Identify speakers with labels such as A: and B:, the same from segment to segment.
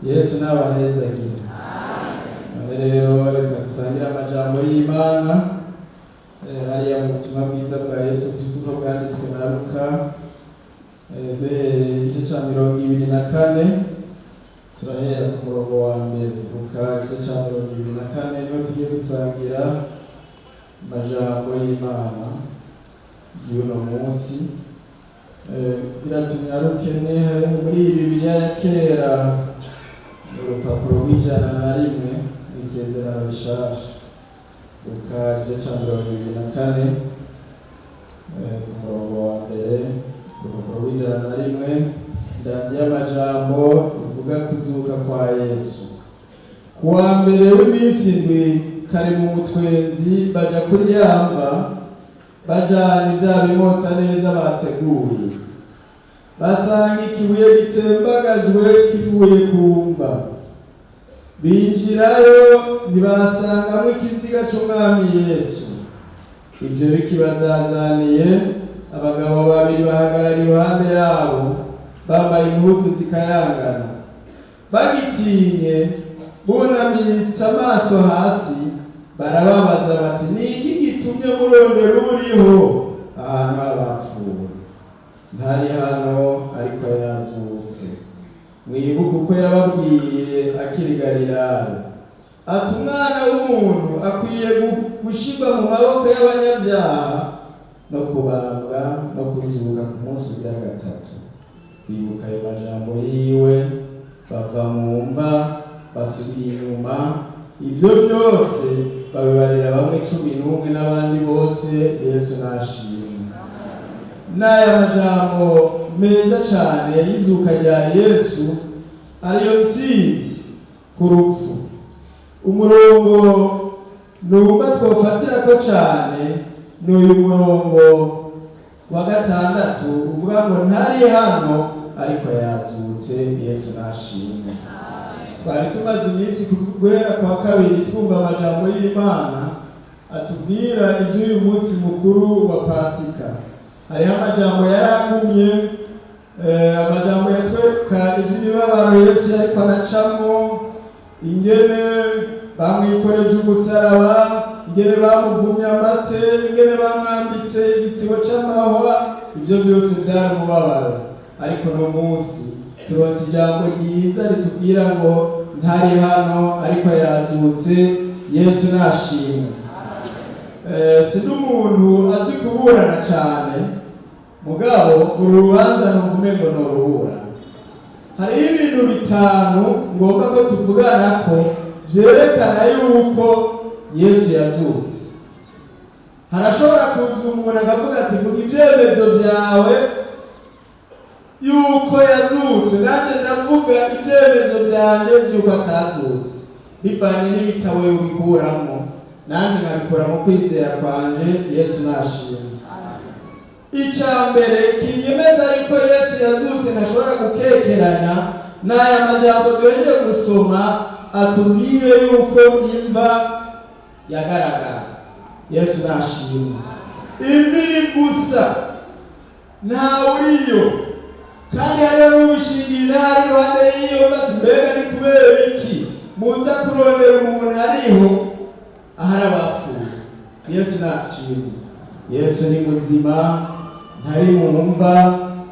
A: Yesu n'abahezagire. None rero reka dusangire amajambo y'Imana hariya mu butumwa bwiza bwa Yesu Kristo uko bwanditswe na Luka, duhereye igice ca 24, turahera ku murongo wa mbere. Luka igice ca 24 niho tugiye gusangira amajambo y'Imana y'uno munsi. Biratunyaruke, muri iyi Bibiliya ya kera, urupapuro rw'101 mu Isezerano Rishasha. Luka igice ca 24, ku murongo wa mbere, urupapuro rw'101, indanzi y'amajambo ivuga kuzuka kwa Yesu. Ku wa mbere w'iminsi 7, kare mu mutwenzi, baja kuri ya mva bajana ibya bimota neza bateguye. Basanga ikibuye gitembagajwe kivuye ku mva. Binjirayo, ntibasangamo ikiziga c'Umwami Yesu. Ibyo bikibazazaniye, abagabo babiri bahagarara iruhande yabo bambaye impuzu zikayangana. Bagitinye, bunamitse amaso hasi, barababaza bati: "Ni iki gitumye murondera uriho ahantu h'abapfuye? Ntari hano, ariko yazutse. Mwibuke uko yababwiye akiri Galilaya, ati: 'Umwana w'umuntu akwiye gushyirwa mu maboko y'abanyabyaha no kubambwa no kuzuka ku munsi ugira gatatu.'" Bibuka ayo majambo yiwe, bava mu mva, basubira inyuma, ibyo byose babibarira bamwe 11 n'abandi bose. Yesu nashimwe. N'aya majambo meza cyane y'izuka rya Yesu, ariyo ntsinzi ku rupfu. Umurongo numva twofatira ko cyane ni uyu murongo wa gatandatu uvuga ngo: "Ntari hano, ariko yazutse." Yesu nashimwe. Twari tumaze iminsi guhera kwa kabiri twumva amajambo y'Imana atubwira iby'uyu munsi mukuru wa Pasika. Hariho amajambo yaragumye, amajambo yatwereka iby'imibabaro Yesu yariko aracamwo, ingene bamwikoreje umusaraba, ingene bamuvumye amate, ingene bamwambitse igitsibo c'amahwa. Ibyo byose byari umubabaro, ariko no munsi turonse ijambo ryiza ritubwira ngo: "Ntari hano, ariko yazutse." Yesu nashimwe. Si n'umuntu azi kuburana cyane, mugabo uru rubanza numva umengo noruburana. Hariho ibintu bitanu ngomba ko tuvugana ko vyerekana yuko Yesu yazutse. Harashobora kuza umuntu akavuga ati: "Vuga ibyemezo byawe yuko yazutse," nanjye ndavuga ibyemezo byanjye by'uko atazutse, bivanye n'ibitabo yobikuramo, nanjye nkabikora mu kwizera kwanje. Yesu nashimwe. Icya mbere kinyemeza yuko Yesu yazutse, ntashobora gukekeranya, ni aya majambo duhejeje gusoma atubwiye yuko imva yagaragara. Yesu nashimwe. Imva iri gusa, ntawe uriyo, kandi hariho n'ubishingiye hari iruhande y'iyo bati: "Mbega ni kubera iki muza kurondera umuntu ariho ahari abapfuye?" Yesu nashimwe. Yesu ni muzima, ntari mu mva,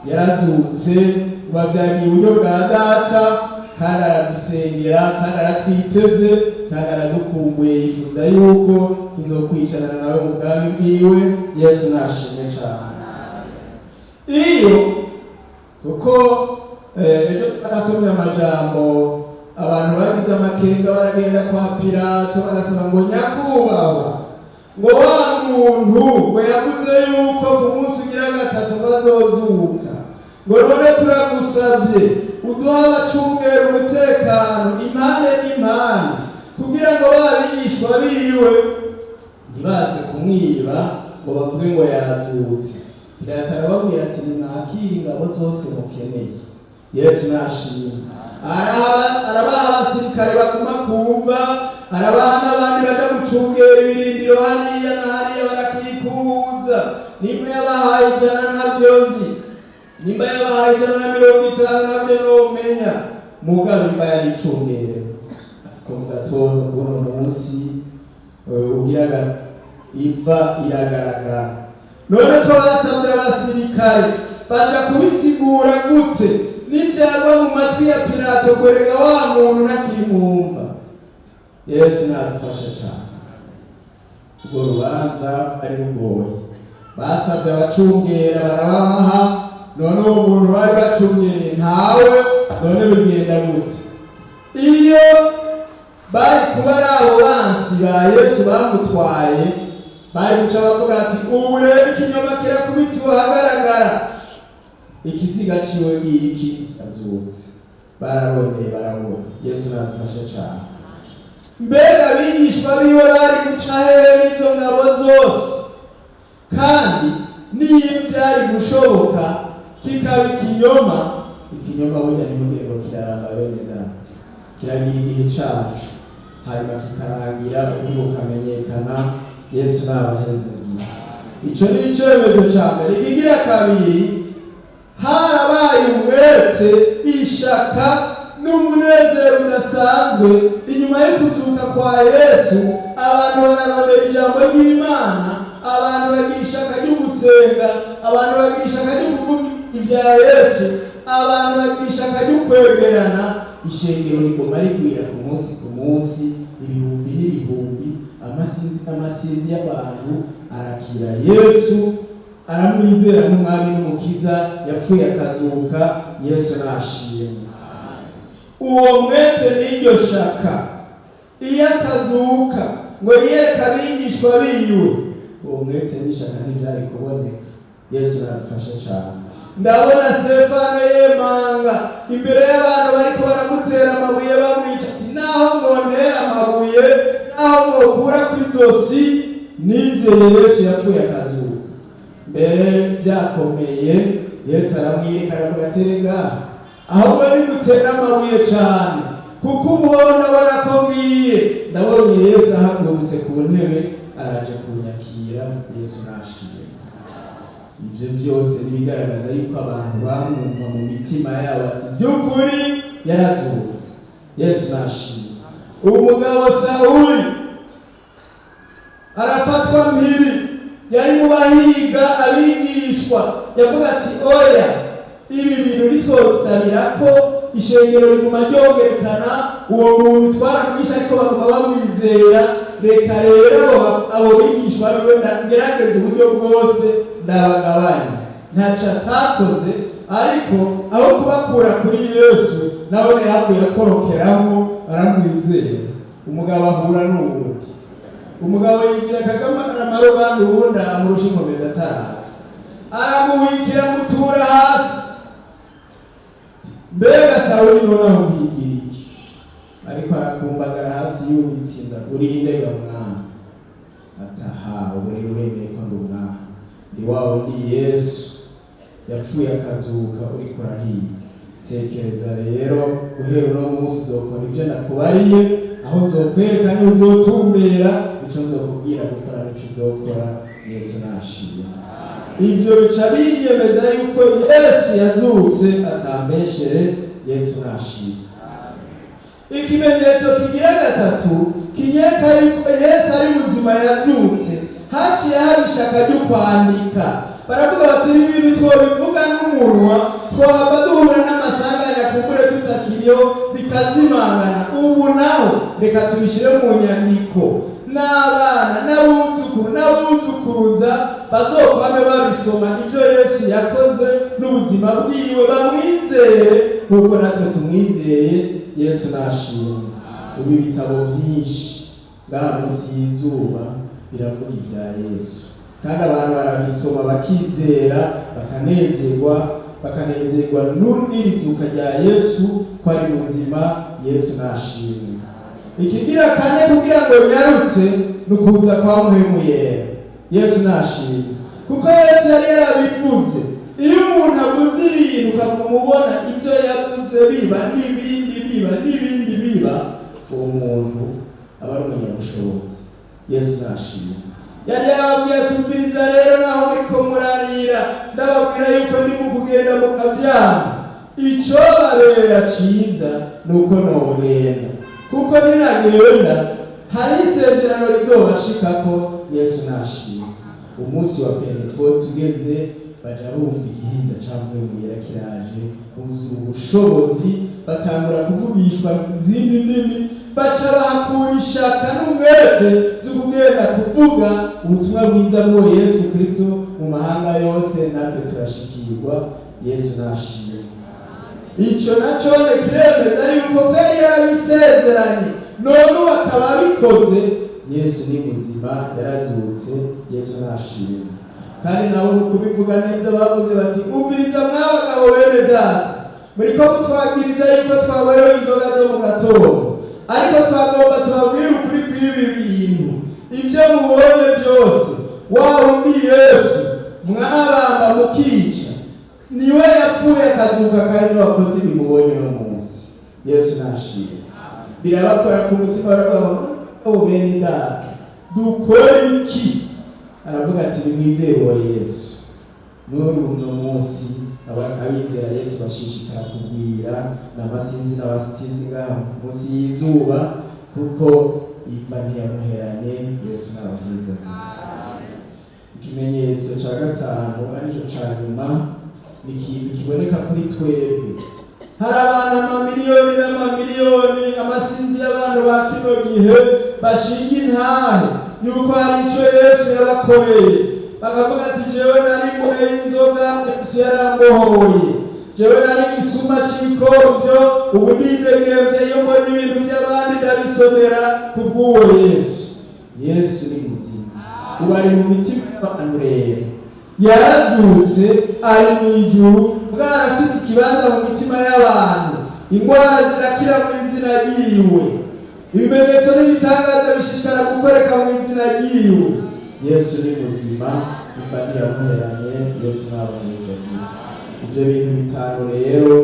A: yarazutse, ubavyagiye iburyo bwa Data, kandi aradusengera, kandi aratwiteze, kandi aradukumbuye, yifuza yuko tuzokwicarana nawe mu bwami bwiwe. Yesu nashimwe cyane. Iyo kuko ejo twarasomye amajambo, abantu bagize amakenga baragenda kwa Pilato, barasaba ngo: "Nyakubahwa," ngo, "wa muntu," ngo, "yavuze yuko ku munsi ugira gatatu ngo azozuka," ngo, "none turagusavye uduhe abacungera umutekano impande n'impande, kugira ngo ba bigishwa biwe ntibaze kumwiba ngo bavuge ngo yazutse." Pilato arababwira ati: "Nimwakire ingabo zose mukeneye." Yesu nashimwe. Arabaha abasirikare baguma kumva, arabaha n'abandi baja gucungera ibirindiro hariya na hariya, barakikuza. Nimba yabahaye 100 ntabyo nzi, nimba yabahaye 150 ntabyo nomenya. Mugabo imva yari icungerewe. Ariko mu gatondo k'uno munsi ugira imva iragaragara. None ko basabye abasirikare, baja kubisigura gute n'ivyagwa mu matwi ya Pilato kwereka wa muntu ntakiri mu mva? Yesu nadufashe cane. Urwo rubanza ari rugoye, basabye abacungera barabaha. None uwo muntu bari bacungereye ntawe, none bigenda gute? Iyo bari kuba ari abo bansi ba Yesu bamutwaye, bari guca bavuga ati: "Ubu rero ikinyoma kirakubitiwe ahagaragara, ikiziga ciwe ngiki, azutse." Bararondeye barabona. Yesu nadufashe cane. Mbega abigishwa biwe bari guca hehe n'izo ngabo zose? Kandi niyo byari gushoboka kikaba ikinyoma, ikinyoma burya ntimugire ngo kiraramba, bene data. Kiragira igihe cacu, hanyuma kikarangira, ukuri kukamenyekana. Yesu nabahezagira. Ico ni icemezo ca mbere. Ikigira kabiri, harabaye umwete, ishaka n'umunezero udasanzwe inyuma yo kuzuka kwa Yesu. Abantu bararondera ijambo ry'Imana, abantu bagira ishaka ryo gusenga, abantu bagira ishaka ryo kuvuga ibya Yesu, abantu bagira ishaka ryo kwegerana. Ishengero rigoma rigwira ku munsi ku munsi, ibihumbi n'ibihumbi, amasinzi amasinzi y'abantu arakira Yesu, aramwizera nk'umwami n'umukiza yapfuye akazuka. Yesu nashimwe. Uwo mwete n'iryo shaka, iyo atazuka ngo yiyereke abigishwa biwe, uwo mwete n'ishaka ntibyari kuboneka. Yesu aradufashe cyane. Ndabona Stefano yemanga imbere y'abantu bariko baramutera amabuye bamwica, ati: "Naho mwontera amabuye, naho mwokura ku izosi, nizeye Yesu yapfuye akazuka." Mbere byakomeye, Yesu aramwirika, aravuga ati: "Rega ahubwo nigutera amabuye cyane, kuko ubona ndabona ko ngiye, ndabonye Yesu ahagurutse ku ntebe, araje kunyakira." Yesu nashimwe. Ibyo byose nibigaragaza yuko abantu bamwumva mu mitima yabo, ati: "By'ukuri yarazutse." Yesu nashimwe. Umugabo Sawuli arafatwa mpiri, yari mu bahiga abigishwa. Yavuga ati: "Oya, ibi bintu nitwosabira ko ishengero riguma ryongerekana, uwo muntu twaramwishe ariko baguma bamwizera. Reka rero abo bigishwa biwe ngerageze uburyo bwose ndabagabanya." Ntaco atakoze, ariko aho kubakura kuri Yesu, nawe yahavuye akorokeramo, aramwizera. Umugabo ahura n'uwundi umugabo, yigira Kagame amarubanda, uwundi aramurusha inkomezi ataraza, aramuwikira, amutura hasi. Mbega Sawuli, noneho uhigira iki? Ariko arakumbagara hasi yubitsinda: "Urinde ga mwami?" Ataha ubu rero uremeye ko ndi umwami, ndi wa wundi Yesu yapfuye akazuka uriko urahiga. Tekereza rero, guhera uno munsi uzokora ibyo nakubariye, aho nzokwereka niho uzotumbera, ico nzokubwira gukora nico uzokora. Yesu nashimye. Ibyo bica binyemeza yuko Yesu yazutse, atambeshere. Yesu nashimye. Ikimenyetso kigira gatatu kinyereka yuko Yesu ari muzima yazutse, haciye hari ishaka ryo kwandika. Baravuga bati: "Ibi bintu twobivuga n'umunwa, twahava duhura n'amasanganya, kumbure tutakiriho bikazimangana. Ubu naho reka tubishyire mu nyandiko, n'abana n'abuzukuru n'abuzukuruza bazokwame babisoma ibyo Yesu yakoze n'ubuzima bwiwe, bamwizere nk'uko natwe tumwizeye." Yesu nashimwe. Ubu ibitabo byinshi ngaha munsi y'izuba biravuga ibya Yesu, kandi abantu barabisoma bakizera, bakanezerwa, bakanezerwa n'irizuka rya Yesu, ko ari muzima. Yesu nashimwe. Ikigira kane, kugira ngo nyarutse, ni ukuza kwa Mpwemu Yera. Yesu nashimwe, kuko Yesu yari yarabivuze. Iyo umuntu avuze ibintu ukamubona ibyo yavuze biba, n'ibindi biba, n'ibindi biba, uwo muntu aba ari umunyabushobozi. Yesu nashimwe. Yari yababwiye ati: "Umviriza rero, naho muriko murarira, ndababwira yuko ndimo kugenda mukabyanga." Icobabera ciza ni uko nogenda, kuko ninagenda hari isezerano rizobashikako. Yesu nashima. Umunsi wa Pentekote ugeze, baja bumva igihinda ca Mpwemu Yera kiraje, buzura ubushobozi, batangura kuvugishwa izindi ndimi, baca bahakura ishaka n'umwete byo kugenda kuvuga ubutumwa bwiza bw'uwo Yesu Kristo mu mahanga yose. Natwe turashikirwa. Yesu nashimwe. Ico naco kiremeza yuko ko yari yarabisezeranye, none ubu akaba abikoze. Yesu ni muzima, yarazutse. Yesu nashimwe. Kandi nabo mu kubivuga neza bavuze bati: "Umviriza mwabagabo bene data, muriko mutwagiriza yuko twaborewe inzoga zo mu gatondo, ariko twagomba tubabwire ukuri kw'ibi bintu. Ibyo mubonye byose, wa wundi Yesu mwabamba mukica, niwe yapfuye akazuka, kandi niwe wakoze ibi mubonye uno munsi." Yesu nashimwe. Birabakora ku mutima, baravuga ngo: "Bene data, dukore iki?" Aravuga ati: "Nimwizere uwo Yesu." N'ubu uno munsi abizera Yesu bashishikara kubwira n'amasinzi n'abasinzi ngaha munsi y'izuba, kuko imva ntiyamuheranye. Yesu n'abaheza. Ikimenyetso cya gatanu, aricyo cya nyuma, ni ikintu kiboneka kuri twebwe. Hari abantu amamiliyoni n'amamiliyoni, amasinzi y'abantu ba kino gihe bashinga intahe yuko hari icyo Yesu yabakoreye, bakavuga ati: "Jewe nari mure y'inzoga, Yesu yarambohoye. Jewe nari igisuma cy'ikovyo, ubu nidegemvye. Iyo mbonye ibintu by'abandi ndabisonera kubw'uwo Yesu." Yesu ni muzima, ubu ari mu mitima y'abantu. Rero yarazutse, ari mu ijuru, bwarafise ikibanza mu mitima y'abantu. Ingwara zirakira mu izina ryiwe, ibimenyetso n'ibitangaza bishishikara gukoreka mu izina ryiwe. Yesu ni muzima, imva ntiyamuheranye. Yesu ntabaheza. Ibyo bintu bitanu rero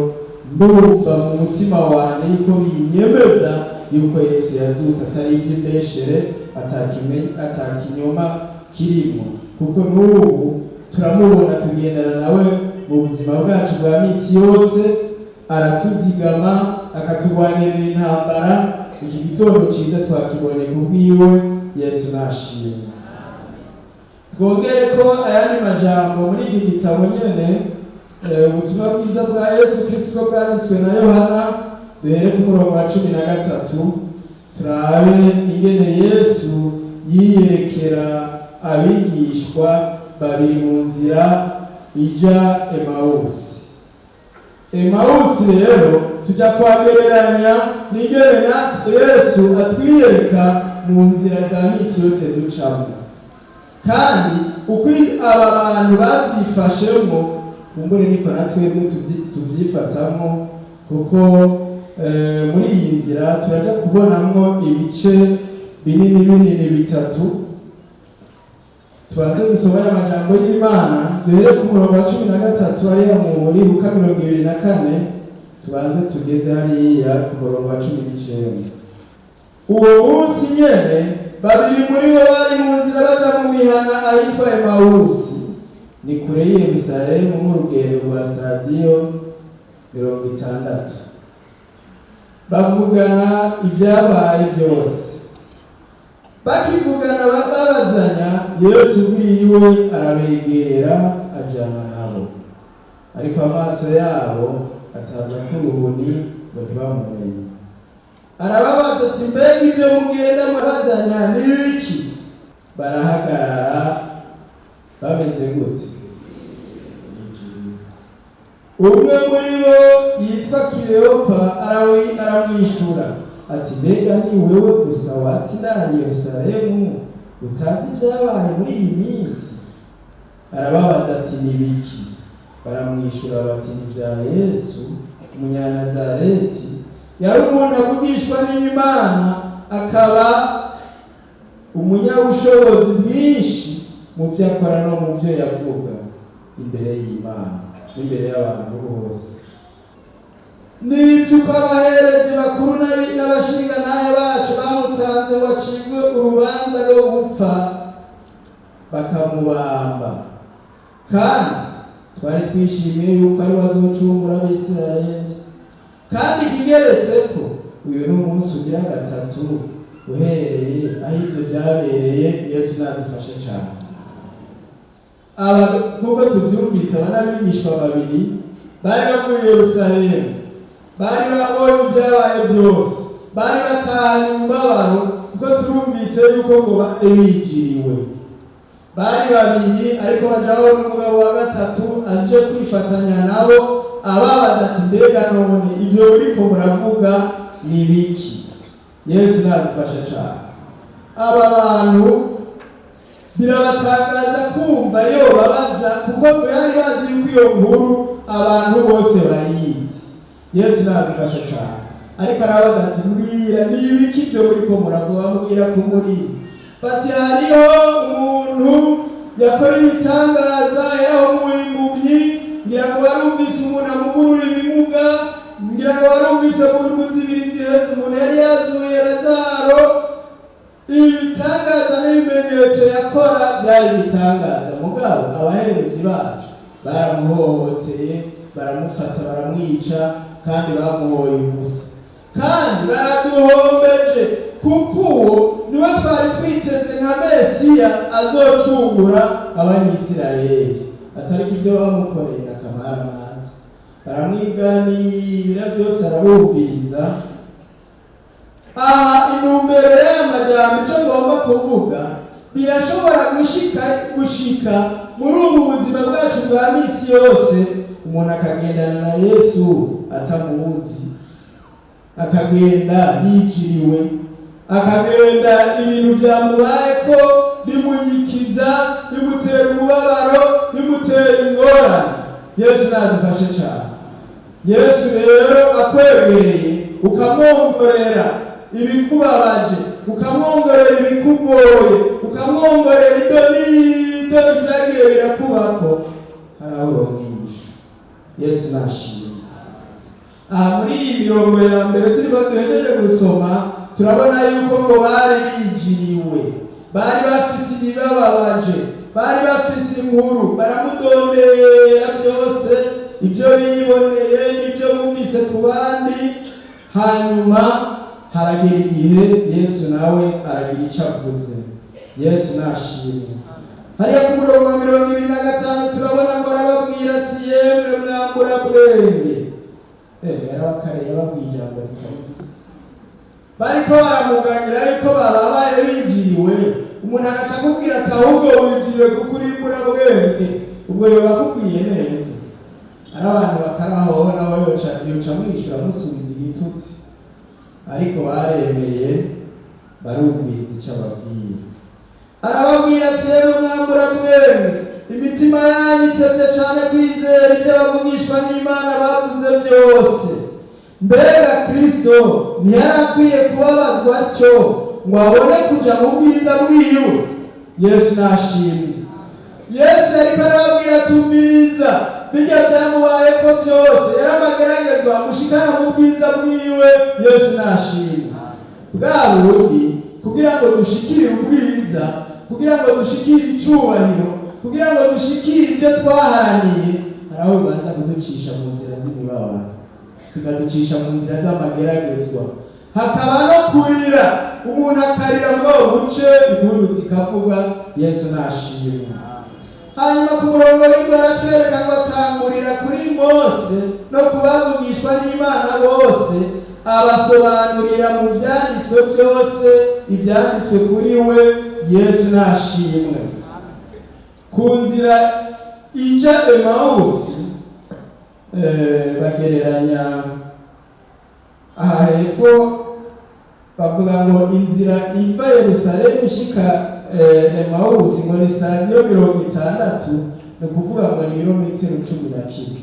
A: ndumva mu mutima wanjye yuko binyemeza yuko Yesu yazutse, atari iby'imbeshere, atakinyoma kirimo, kuko n'ubu turamubona, tugendana nawe mu buzima bwacu bwa minsi yose, aratuzigama, akatugwanirira intambara. Iki gitondo cyiza twakibonye kubwiwe. Yesu nashimwe. Twongere ko ayandi majambo muri iki gitabo nyene, Ubutumwa bwiza bwa Yesu Kristo ko bwanditswe na Yohana. Duhere ku murongo wa 13, turabe ingene Yesu yiyerekera abigishwa babiri mu nzira ija Emawusi. Emawusi rero tujya kwagereranya n'ingene natwe Yesu atwiyereka mu nzira za minsi yose ducamo. Kandi uko aba bantu babyifashemo, kumbure niko na twebwe tubyifatamo, kuko muri iyi nzira turajya kubonamo ibice binini binini bitatu. Tubanze dusome amajambo y'Imana, duhere ku murongo wa 13 hariya muri Luka 24, tubanze tugeze hariya ku murongo wa 19. Uwo munsi nyene babiri muri bo bari mu nzira baja mu mihana ahitwa Emawusi, ni kure y'i Yerusalemu nk'urugendo rwa sitadiyo 60. Bavugana ibyabaye byose. Bakivugana babazanya, Yesu ubwiwe arabegera, ajana nabo, ariko amaso yabo atabwa k'uruhuni ngo ntibamumenye. Arababaza ati: "Mbega ibyo mugenda murabazanya ni ibiki?" Barahagarara bameze gute? Umwe muri bo yitwa Kileopa aramwishura ati: "Mbega ni wewe gusa watsinda Yerusalemu utazi ibyabaye muri iyi minsi?" Arababaza ati: "Ni biki?" Baramwishura bati: "Ni ibya Yesu Umunyanazareti. Yari umuntu avugishwa n'Imana, akaba umunyabushobozi bwinshi mu byo akora no mu byo yavuga imbere y'Imana n'imbere y'abantu bose. Nibyo, uko abaherezi bakuru n'abashingantahe bacu bamutanze ngo acibwe urubanza rwo gupfa, bakamubamba, kandi Twari twishimiye yuko ari we azocungura Abisirayeli, kandi ikigeretse ko uyu ni umunsi ugira gatatu uhereye aho ibyo byabereye. Yesu nadufashe cyane. Aba, nk'uko tubyumvise, aba n'abigishwa babiri bari bavuye i Yerusalemu, bari babonye ibyabaye byose, bari batahanye umubabaro, kuko turumvise yuko ngo bari bijiriwe. Bari babiri, ariko baja babona umugabo wa gatatu aje kwifatanya nabo, ababaza ati: "Mbega none ibyo muriko muravuga ni biki?" Yesu nadufashe cyane. Aba bantu birabatangaza kumva iyo babaza, kuko bari bazi yuko iyo nkuru abantu bose bayizi. Yesu nadufashe cyane. Ariko arabaza ati: "Mbwira, ni ibiki ibyo muriko muravuga?" Bamubwira ku muriro, bati: "Hariho umuntu yakora ibitangaza, yaraho impumyi. Ngira ngo warumvise umuntu amugurura ibimuga, ngira ngo warumvise mu ndwi 2 ziheze umuntu yari yazuye Lazaro. Ibitangaza n'ibimenyetso yakora byari ibitangaza. Mugabo abaherezi bacu baramuhohoteye, baramufata, baramwica, kandi bamuhoye ubusa, kandi baraduhombeje, kuko uwo niwe twari twiteze nka Mesiya azocungura Abanyisirayeli. Atariko ibyo bamukoreye akamaramaza." Baramwiganira byose, arabumviriza. Aha intumbero y'aya majambo, icyo ngomba kuvuga, birashobora gushika muri ubu buzima bwacu bwa misi yose, umuntu akagendana na Yesu atamuzi, akagenda yijiriwe, akagenda ibintu byamubayeko bimunyikiza, bimutera umubabaro, bimutera ingorane. Yesu nadufashe cyane. Yesu rero akwegereye, ukamwongorera ibikubabaje, ukamwongorera ibikugoye, ukamwongorera ibyo n'ibyo byagiye birakubako, hari aho uronka inyishu. Yesu nashimwe. Aha muri iyi mirongo ya mbere turiko duhejeje gusoma, turabona yuko ngo bari bijiriwe, bari bafise ibibababaje, bari bafise inkuru, baramudondera byose, ibyo biboneye n'ibyo bumvise ku bandi. Hanyuma haragera igihe Yesu nawe aragira icyo avuze. Yesu nashimwe. Hariya ku murongo wa 25 turabona ngo arababwira ati: "Yemwe mwamburabwenge." Yarabakare, yababwiye ijambo rikomeye. Bariko baramuganira yuko bababaye, binjiriwe. Umuntu agaca akubwira ati: "Ahubwo winjiriwe kuko uri imburabwenge." Ubwo yoba akubwiye neza? Ari abantu bakaraho nawe yoca amwishyura, amusubiza igitutsi. Ariko baremeye, barumviriza icyo ababwiye. Arababwira ati: "Rero mwamburabwenge, imitima yanyu itevye cane kwizera ibyo abavugishwa n'Imana bavuze byose. Mbega Kristo ntiyari akwiye kubabazwa atyo ngo abone kuja mu bwiza bwiwe?" Yesu nashimwe. Yesu ariko arababwira: "Tumviriza, bijya byamubayeko byose yari amageragezwa mushikana mu bwiza bwiwe." Yesu nashimwe. Bwa bundi kugira ngo dushikire ubwiza, kugira ngo dushikire icubahiro, kugira ngo dushikire ibyo twaharaniye, hari aho bibanza kuducisha mu nzira z'imibabaro, bikaducisha mu nzira z'amageragezwa, hakaba no kurira, umuntu akarira muri uwo buce, impundu zikavuga. Yesu nashimwe. Hanyuma ku murongo w'indwi aratwereka ngo atangurira kuri Mose no kubavugishwa n'Imana bose, abasobanurira mu byanditswe byose ibyanditswe kuri we. Yesu nashimwe. Ku nzira ija Emawusi, bagereranya aha hepfo, bavuga ngo inzira iva Yerusalemu ishika Emawusi ngo ni sitadiyo 60, ni ukuvuga ngo ni ibirometero 11.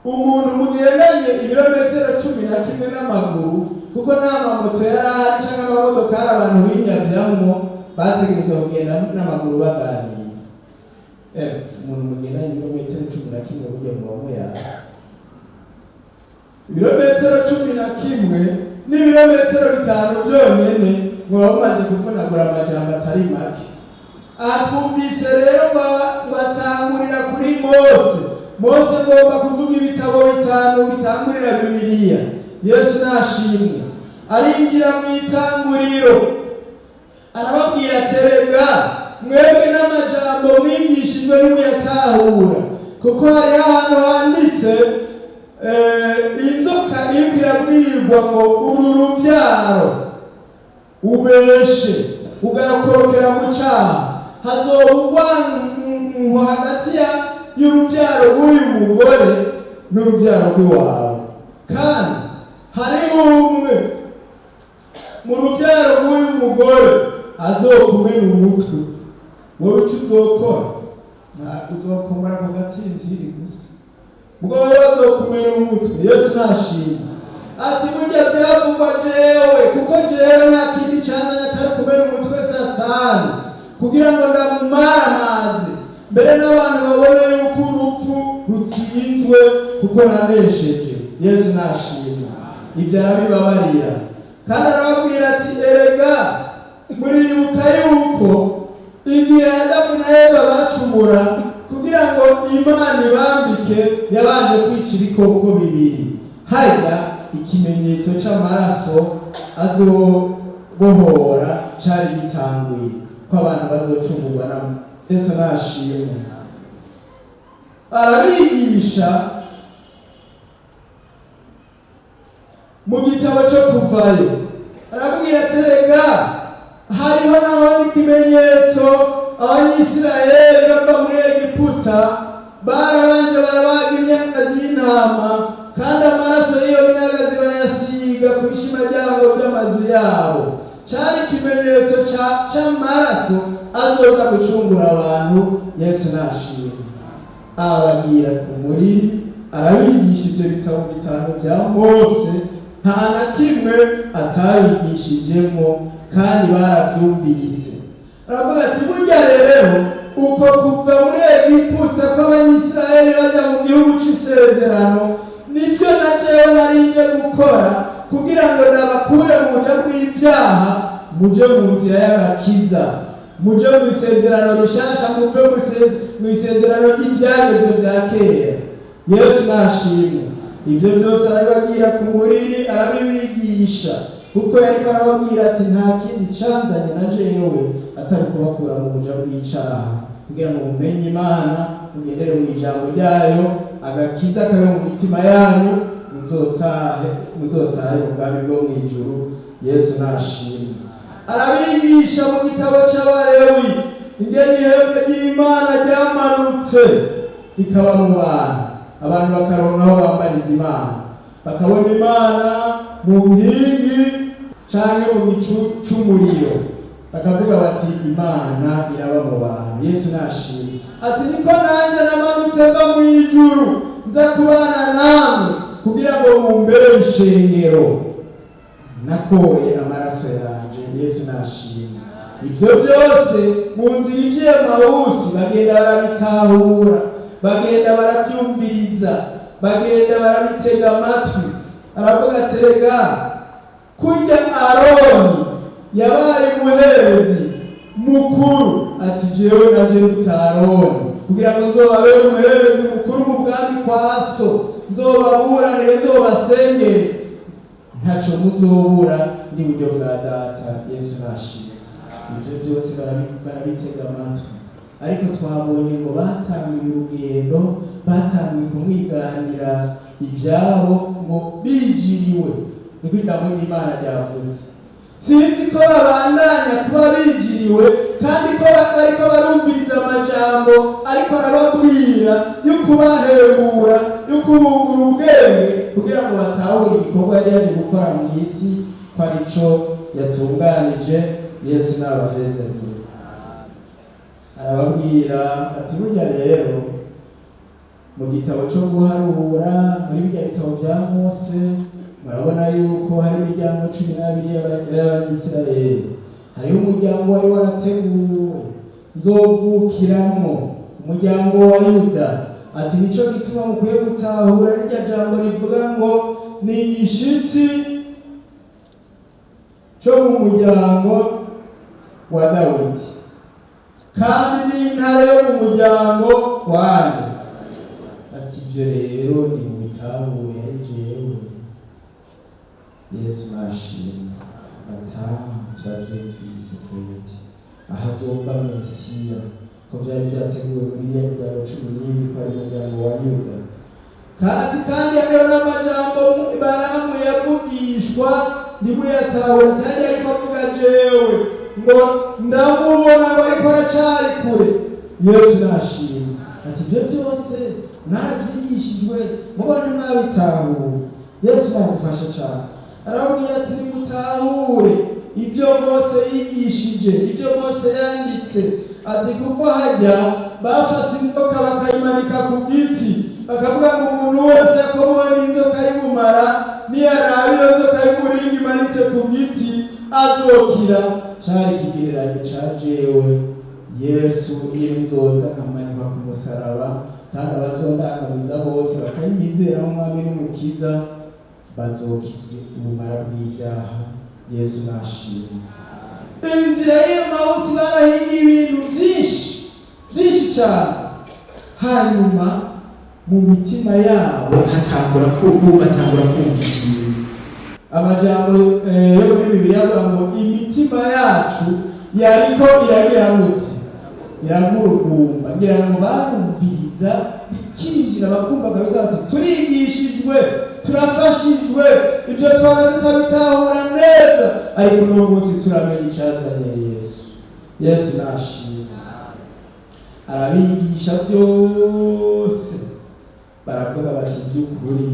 A: Umuntu mugendanye ibirometero 11 n'amaguru, kuko nta mamoto yari ahari cyangwa amamodoka, hari abantu binyavyamwo, bategereza kugenda n'amaguru baganira. Umuntu mugendanye ibirometero 11, burya muba muyazi. Ibirometero 11 n'ibirometero 5 byonyene, muba mumaze kuvunagura amajambo atari make. Aha twumvise rero batangurira kuri Mose. Mose agomba kuvuga ibitabo bitanu bitangurira Bibiliya. Yesu nashimwe. Arinjira mu itanguriro, arababwira: "Terega mwebwe n'amajambo mwigishijwe n'umuyatahura, kuko hariho ahantu handitse inzoka iriko irabwirwa ngo uru ruvyaro ubeshe ugakorokera mu caha, hazoba urwanko hagati y'uruvyaro rw'uyu mugore n'uruvyaro rw'iwawe, kandi hariho umwe mu ruvyaro rw'uyu mugore azokumena umutwe. Wowe icyo uzokora uzokomora ku gatsintsiri gusa, ubwo wowe bazokumena umutwe." Yesu nashimwe. Ati: "Burya byavugwa jewe, kuko jewe nta kindi canzanye atari kumena umutwe Satani, kugira ngo ndamumare amazi, mbere n'abantu babone yuko urupfu rutsinzwe, kuko nanesheje." Yesu nashimwe. Ibyo arabibabarira, kandi arababwira ati: "Erega muribuka yuko igihe Adamu na Eva bacumura, kugira ngo Imana ibambike yabanje kwica ibikoko bibiri. Hajya ikimenyetso c'amaraso azobohora cari gitanguye, ko abantu bazocungurwa na Yesu." Nashimwe. Arabigisha mu gitabo cyo Kuvayo, arabwira: "Terega hariho naho n'ikimenyetso. Abanyisirayeli bava muri Egiputa barabanje barabaga imyagazi y'intama, kandi amaraso y'iyo myagazi barayasiga ku bishimaryango by'amazu yabo. Cari ikimenyetso c'amaraso azoza gucungura abantu." Yesu nashimwe. Ababwira ku muriri, arabigisha ibyo bitabo bitanu bya Mose, nta na kimwe atabigishijemo, kandi barabyumvise. Aravuga ati: "Burya rero uko kuva muri Egiputa kw'Abanyisirayeli bajya mu gihugu c'isezerano, nibyo na jewe nari nje gukora, kugira ngo nabakure mu buja bw'ibyaha muje mu nzira y'agakiza, muje mu isezerano rishasha, muve mu isezerano ry'ibyagezwe bya kera." Yesu nashimwe. Ibyo byose arabibabwira ku muriri, arabibigisha, kuko yariko arababwira ati: "Nta kindi canzanye na jewe atari kubakura mu buja bw'icaha, kugira ngo mumenye Imana, mugendere mu ijambo ryayo, agakiza kabe mu mitima yanyu, muzotahe, muzotahe mu bwami bwo mu ijuru." Yesu nashimwe. Arabigisha mu gitabo c'Abalewi ingene ihembe ry'Imana ryamanutse rikaba mu bantu, abantu bakaronka aho bambariza Imana, bakabona Imana mu nkingi canke mu gicu c'umuriro, bakavuga bati: "Imana iraba mu bantu." Yesu nashimwe. Ati: "Niko nanjye namanutse mva mu ijuru, nza kubana namwe, kugira ngo mumbere ishengero nakoye amaraso yanje." Yesu nashimwe. Ibyo byose mu nzira igiye Mawusi bagenda barabitahura, bagenda barabyumviriza, bagenda barabitega amatwi. Aravuga: "Terega kurya Aroni yabaye umuherezi mukuru," ati, "jewe naje nduta Aroni, kugira ngo nzobabere umuherezi mukuru mu bwami kwa so, nzobaburanire, nzobasengere, ntaco muzobura n'iburyo bwa Data." Yesu nashimwe. Ibyo byose barabitega amatwi, ariko twabonye ngo batangiye urugendo, batangiye kumwiganira ibyabo ngo bijiriwe, niko ijambo ry'Imana ryavutse. Sinzi ko babandanya kuba bijiriwe, kandi ko bariko barumviriza amajambo ariko arababwira yo kubahembura, yo kubungura ubwenge, kugira ngo batahure igikorwa yari yaje gukora mu isi, ko arico yatunganije. Yesu n'abahezagire. Arababwira ati: "Burya rero mu gitabo cyo Guharura, muri birya bitabo bya Mose, murabona yuko hari imiryango 12 y'Abanyisirayeli. Hariho umuryango wari warateguwe nzovukiramwo, umuryango wa Yuda. Ati: nico gituma mukwiye gutahura rirya jambo rivuga ngo ni igishitsi cyo mu muryango wa Dawidi." Kandi n'intare yo mu muryango wanyu. Ati ibyo rero ni mu bitahure, ari jewe. Yesu nashimwe. Bataha turabyumvise kweri, ahazova Mesiya, ko byari byateguwe muri ya miryango 12, ko ari umuryango wa Yuda. Kandi hariho n'amajambo Baramu yavugishwa ntimuyatahura, atari ariko avuga jewe, ngo ndamubona ngo ariko aracari kure. Yesu nashimwe. Ati ibyo byose mwarabyigishijwe, mubona mwabitahuye. Yesu nagufasha cyane. Arababwira ati nimutahure ibyo Mose yigishije, ibyo Mose yanditse. Ati kuko hajya bafata inzoka bakayimanika ku giti, bakavuga ngo umuntu wese yakomowe n'inzoka y'ubumara, niyaraba iyo nzoka y'umuringa imanitse ku giti azokira. Cari ikigereranyo ca jewe Yesu nyiri, nzoza nkamanikwa ku musaraba, kandi abazondangamiza bose bakanyizera nk'umwami n'umukiza bazokizwa ubumara bw'ibyaha. Yesu nashimwe. Inzira y'Emawusi barahigiye ibintu byinshi byinshi cyane, hanyuma mu mitima yabo hatangura batangura kumva ikintu. Amajambo yo muri Bibiliya avuga ngo imitima yacu yariko iragira muti iragurugumba. Ngira ngo barumviriza bikinjira, bakumva kabisa, bati turigishijwe, turafashijwe, ibyo twara tutabitahura neza, ariko uno munsi turamenya icyazanye Yesu. Yesu nashimwe. Arabigisha byose, baravuga bati by'ukuri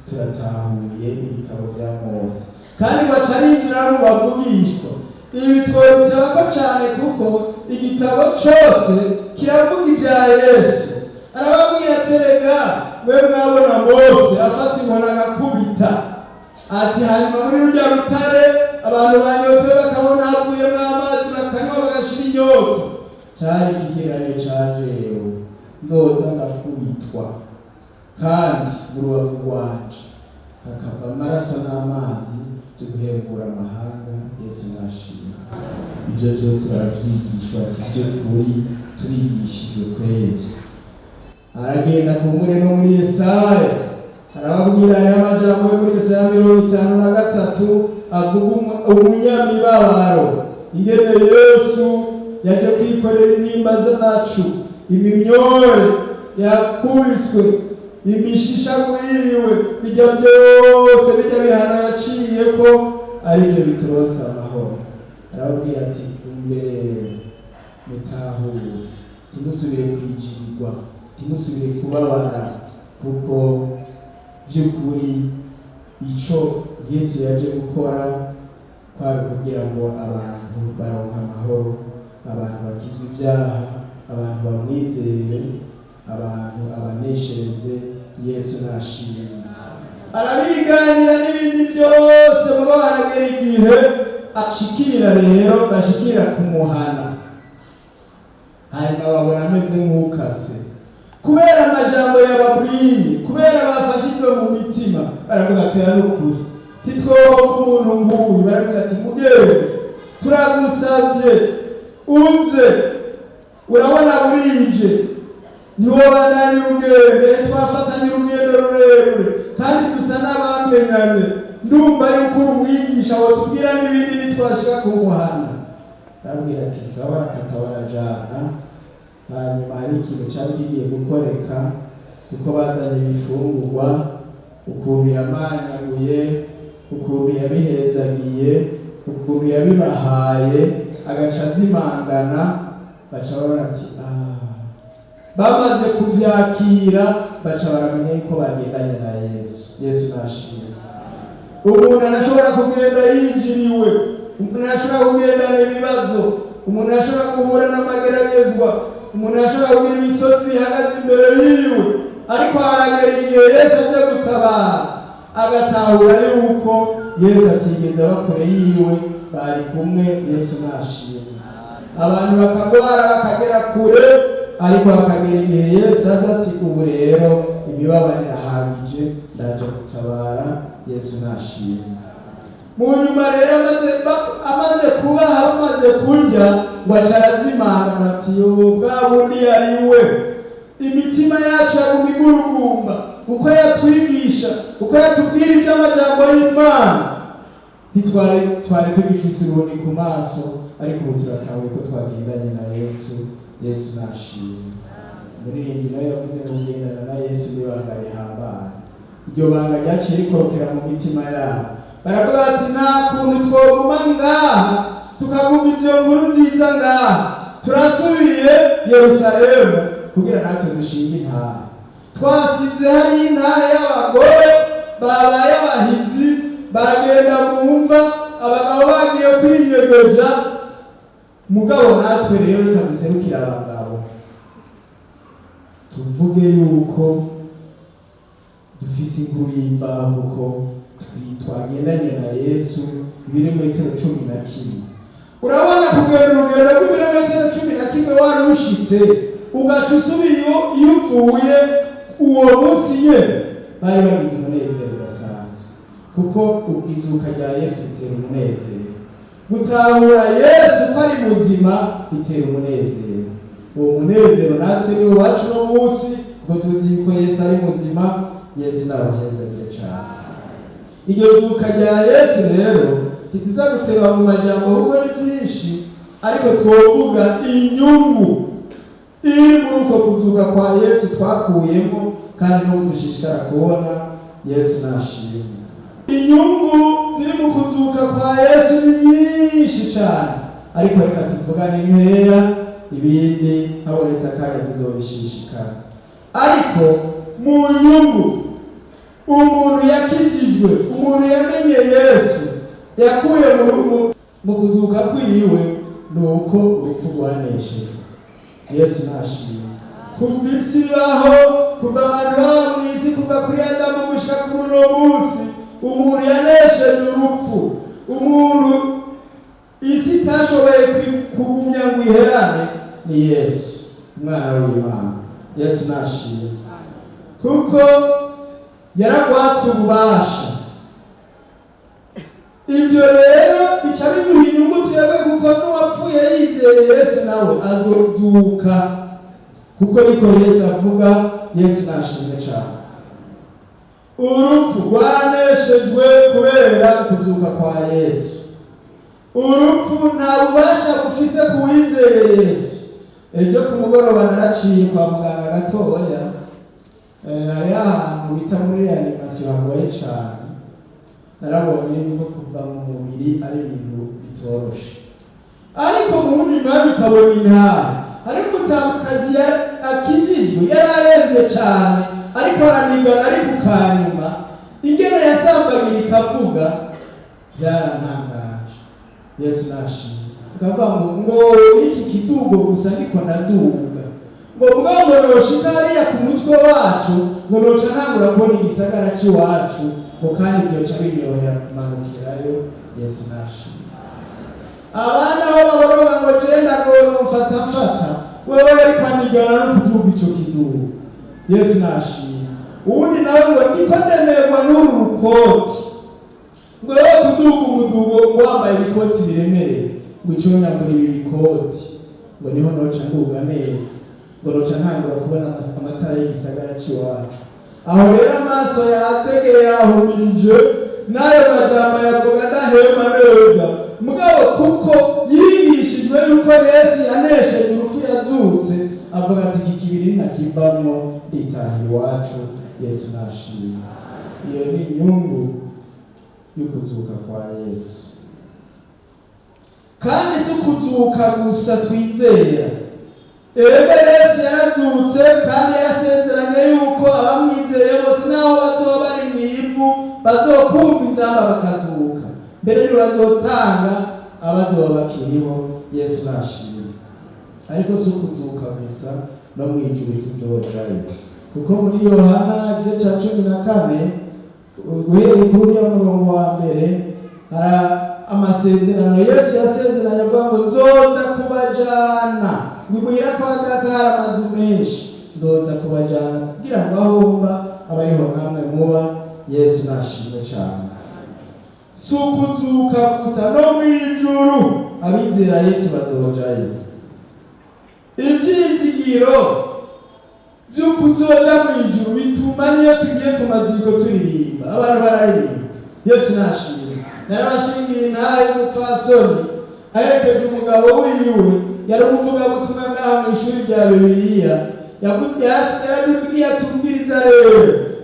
A: turatahuye ibitabo bya Mose. Kandi baca binjira mu bavugishwa. Ibi twabiterako cyane kuko igitabo cyose kiravuga ibya Yesu. Arababwira ati rega mwe mwabona Mose afata inkoni agakubita, ati hanyuma muri rurya rutare abantu banyotewe bakabona havuyemo amazi, bakanywa bagashira inyota. Cyari ikigereranyo ca jewe nzoza ngakubitwa, kandi mu rubavu rwanje hakava amaraso n'amazi byo guhembura amahanga. Yesu nashimwe. Ibyo byose barabyigishwa, ati by'ukuri turigishijwe kweri. Aragenda kumbure no muri Yesaya, arababwira, hariho amajambo yo muri Yesaya 53 avuga umunyamibabaro, ingene Yesu yaje kwikorera intimba zacu, imimyore yakubiswe, imishishago yiwe, bijya byose bijya bihano yaciye ko aribyo bituronsa amahoro. Arababwira ati umve rero mutahure, ntimusubire kwijigwa, ntimusubire kubabara, kuko by'ukuri ico Yesu yaje gukora kwari kugira ngo abantu baronke amahoro, abantu bakizwe ibyaha, abantu bamwizere, abantu abaneshereze. Yesu nashimwe. Arabiganira n'ibindi byose, mubo haragera igihe ashikira rero, bashikira kumuhana, hanyuma babona ameze nk'ukase kubera amajambo yababwiye, kubera bafashijwe mu mitima. Baravuga ati ya n'ukuri ntitwohoka umuntu nk'uyu. Baravuga ati mugenzi, turagusabye uze, urabona burije, ntiwobandanya urugendo, twafatanye urugendo rurerure kandi dusa n'abamenyanye, ndumva yuko uri umwigisha wotubwira n'ibindi nitwashika kumuhana. Arabwira ati sawa, arakata barajana. Hanyuma hari ikintu cari kigiye gukoreka, kuko bazanye ibifungurwa, ukuntu yamanyaguye, ukuntu yabihezagiye, ukuntu yabibahaye, agaca azimangana. Baca babona ati ah, bamaze kuvyakira baca baramenya yuko bagendanye na Yesu. Yesu nashimwe. Umuntu arashobora kugenda yinjiriwe, umuntu arashobora kugendana ibibazo, umuntu arashobora guhura n'amageragezwa, umuntu arashobora kugira imisozi bihagaze imbere yiwe, ariko haragera igihe Yesu aje gutabara, agatahura yuko Yesu atigeze aba kure yiwe, bari kumwe. Yesu nashimwe. Abantu bakagwara bakagera kure, ariko hakagera igihe Yesu aza ati ubu rero imibabaro irahagije, ndaje gutabara. Yesu nashimwe. Mu nyuma rero amaze kubaha, bamaze kurya, ngo aca arazimangana ati: "Yo, bwa bundi yari we." Imitima yacu yaguma igurugumba uko yatwigisha, uko yatubwira iby'amajambo y'Imana. Ntitwari twari tugifise uruboni ku maso, ariko ubu turatahuye ko twagendanye na Yesu. Yesu nashimwe. Umuririmbyi nawe yavuze ngo kugendana na Yesu n'ibanga rihambaye. Iryo banga ryaciye rikorokera mu mitima yabo, baravuga bati: "Nta kuntu twoguma ngaha, tukaguma ivyo nkuru nziza ngaha. Turasubiye Yerusalemu kugira natwe dushinge intahe. Twasize hariyo intahe y'abagore babaye abahizi, baragenda mu mva abagabo bagiye kwinyegeza. Mugabo natwe rero reka duserukire abagabo, tuvuge yuko dufise inkuru y'imvaho, kuko twagendanye na Yesu ibirometero 11." Urabona, kugenda urugendo rw'ibirometero 11 wari ushitse, ugaca usubira iyo uvuye uwo munsi nyene. Bari bagize umunezero udasanzwe, kuko izuka rya Yesu bitera umunezero. Gutahura Yesu ko ari muzima bitera umunezero. Uwo munezero natwe ni uwacu uno munsi, kuko tuzi yuko Yesu ari muzima. Yesu nabuhezagire cane. Iryo zuka rya Yesu rero ntituza guteba mu majambo kuko ni byinshi, ariko twovuga inyungu iri muri uko kuzuka kwa Yesu twakuyemo kandi n'ubu dushishikara kubona. Yesu nashimwe. Inyungu ziri mu kuzuka kwa Yesu ni nyinshi cyane, ariko reka tuvugane nkeya, ibindi habonetse akanya tuzobishishikara. Ariko mu nyungu umuntu yakijijwe, umuntu yamenye Yesu yakuye mu kuzuka kwiwe, ni uko urupfu rwaneshejwe. Yesu nashimwe. Kuva isi ibaho, kuva abantu baba mu isi, kuva kuri Adamu gushika kuri uno munsi, umuntu yanesheje urupfu, umuntu isi itashoboye kugumya ngo iherane, ni Yesu umwana w'Imana. Yesu nashimwe, kuko yaragwatse ububasha. Ibyo rero bica biduha inyungu twebwe, kuko n'uwapfuye yizeye Yesu nawe azozuka, kuko niko Yesu avuga. Yesu nashimwe cyane. Urupfu rwaneshejwe kubera kuzuka kwa Yesu. Urupfu nta bubasha bufise ku wizeye Yesu. Ejo ku mugoroba naraciye kwa muganga gatoya. Hariho ahantu bita muri réanimation hagoye cyane. Narabonye yuko kuva mu mubiri ari ibintu bitoroshe, ariko mu wundi mwanya ukabona intahe. Ariko umutamukazi akijijwe yari arembye cyane, ariko aranigana, ariko kanyuma ingene yasambagira ikavuga byarantangaje. Yesu nashimwe. Ukavuga ngo iki kidugo gusa ndiko ndaduga, ngo mugabo ngo noshika hariya ku mutwe wacu, ngo noca ntangura kubona igisagara c'iwacu, ngo kandi vyoca binyorohera kumanukirayo. Yesu nashimwe. Abana aho baboroga ngo jenda ngo mfata mfata, wewe ariko anigana no kuduga ico kidugo. Yesu nashimwe. Uwundi nawe ngo ndiko ndemerwa n'uru rukoti, ngo yewe kuduga umudugo ngo wambaye ibikoti biremereye, ngo ico nyambura ibi bikoti ngo niho noca nduga neza, ngo noca ntangura kubona amatara y'igisagara c'iwacu. Aho rero amaso yategeye, yahumirije, n'ayo majambo yavuga adahema neza. Mugabo kuko yigishijwe yuko Yesu yanesheje urupfu, yazutse, avuga ati: "Iki kibiri nakivamwo nditaha iwacu." Yesu nashimwe. Iyo ni inyungu y'ukuzuka kwa Yesu. Kandi si ukuzuka gusa twizera. Ego, Yesu yarazutse, kandi yarasezeranye yuko abamwizeye bose, naho bazoba bari mu ivu, bazokumva inzamba bakazuka. Mbere ntibazotanga abazoba bakiriho. Yesu nashimwe. Ariko si ukuzuka gusa, no mu ijuru tuzojayo, kuko muri Yohana igice ca 14, guhera kuri uriya murongo wa mbere, hari amasezerano Yesu yasezeranye avuga ngo: "Nzoza kubajana nimuhira kwa Data hari amazu menshi, nzoza kubajana kugira ngo aho mba abe ariho namwe muba." Yesu nashimwe cyane. Si ukuzuka gusa, no mu ijuru abizera Yesu bazojayo. Ibyizigiro by'ukuzoja mu ijuru bituma niyo tugiye ku maziko turirimba, abantu bararirimba. Yesu nashimwe. Narabashingiye intahe y'umupfasoni aherekeje umugabo wiwe, yari umuvugabutumwa ngaha mu ishuri rya Bibiliya. Yarabibwiye, atumviriza rero,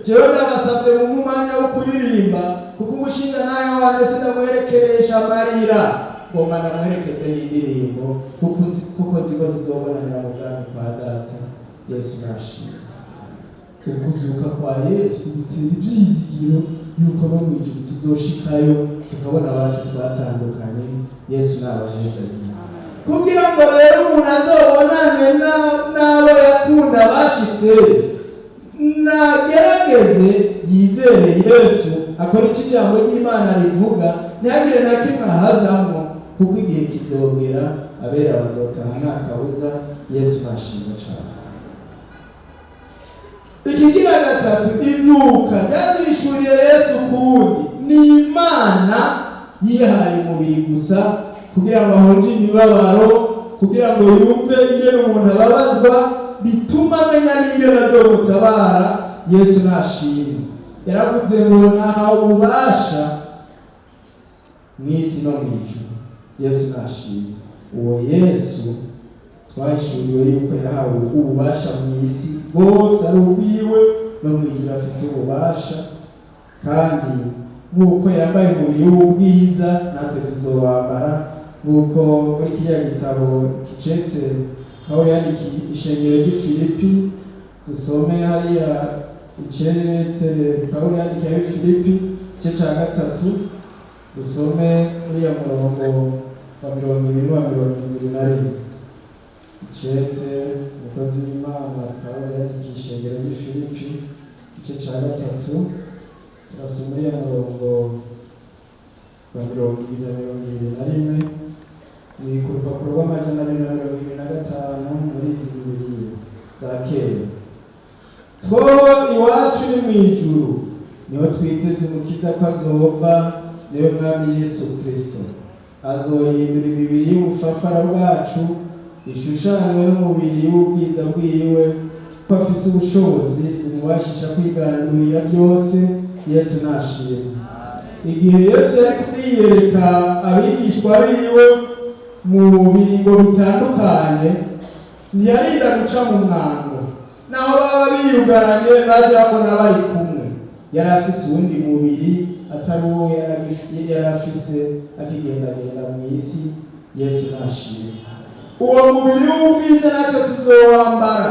A: jewe ndabasabye mu mwanya wo kuririmba, kuko umushinga nawe wanje sinamuherekeresha amarira, ngomba ndamuherekeze n'indirimbo, kuko nzi ko tuzobonanira mu bwami kwa Data. Yesu nashimwe. Ukuzuka kwa Yesu gutera ibyizigiro yuko no mu ijuru tuzoshikayo tukabona abacu twatandukanye. Yesu nabahezanye. Kugira ngo rero umuntu azobonane n'abo yakunda bashitse, nagerageze yizere Yesu, akora icyo ijambo ry'Imana rivuga, ntihagire na kimwe ahazamwo, kuko igihe kizogera abera bazotaha nta kabuza. Yesu nashimwe cyane. Ikigira gatatu, izuka ryabishuriye Yesu kuwundi ni Imana yihaye umubiri gusa kugira ngo ahonje imibabaro, kugira ngo yumve ingene umuntu ababazwa, bituma amenya n'ingene azomutabara. Yesu nashimwe. Yaravuze ngo nahawe ububasha mu isi no mu ijuru. Yesu nashimwe. Uwo Yesu twahishuriwe yuko yahawe ububasha mu isi bwose ari ubwiwe, no mu ijuru afise ububasha. Kandi nk'uko yambaye umubiri w'ubwiza, natwe tuzowambara, nk'uko muri kiriya gitabo kicete Pawulo yandikiye ishengero ry'i Filipi. Dusome hariya icete Pawulo yandikiye ab'i Filipi, igice cya gatatu, dusome uriya murongo wa 20 n'uwa 21. Icete umukozi w'Imana Pawulo yandikiye ishengero ry'i Filipi, igice cya gatatu, turasoma uriya murongo wa 20 na 21. Ni ku rupapuro rw'225 muri izi Bibiliya za kera. Twoho iwacu ni mu ijuru, niho twiteze Umukiza ko azova, niwe Mwami Yesu Kristo. Azohindura imibiri y'ubufafara bwacu ishushanywe n'umubiri w'ubwiza bwiwe, ko afise ubushobozi bumubashisha kwigandurira byose. Yesu nashimwe. Igihe Yesu yari kwiyereka abigishwa biwe mu biringo bitandukanye, ntiyarinda guca mu mwango. Naho baba biyugaranye, bajya babona bari kumwe. Yari afise uwundi mubiri atari uwo yari afise akigendagenda mu isi. Yesu nashimwe. Uwo mubiri w'ubwiza nacyo tuzowambara,